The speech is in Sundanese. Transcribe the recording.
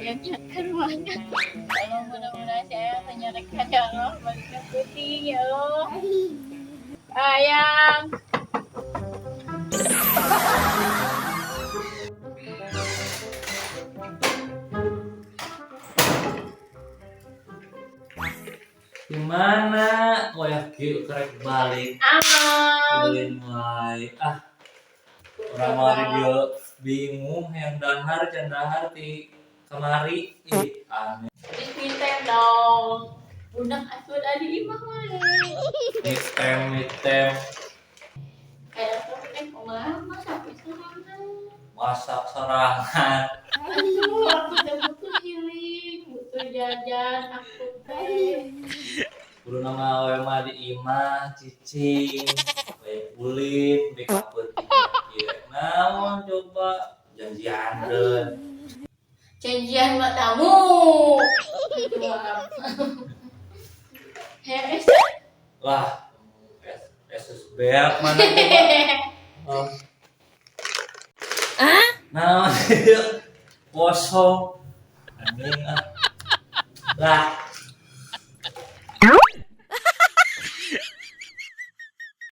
Ayang nyakan mana? Kalau mudah-mudahan si Ayang nyarekan, ya Allah, baliknya peuting, ya Allah. Ayang. Gimana? Wah, kieu kerek balik. Aman. Ulin wae. Ah, urang mah di dieu bingung yang dahar can dahar ti kamari. Ih, aneh. Terus minta dong. Budak asuh adi imah wae. Mitem mitem. Kayak aku teh kumaha masak sorangan. Masak sorangan. Aduh, aku teh butuh healing, butuh jajan aku teh. Kudu nama we mah di imah cicing. We ulin bek peuting ieu. Naon coba janjian deun. Janjian sama tamu. Aduh, Hees. Lah, es es beak mana coba? Oh. Naon ieu? Kosong. Anjing ah. Lah.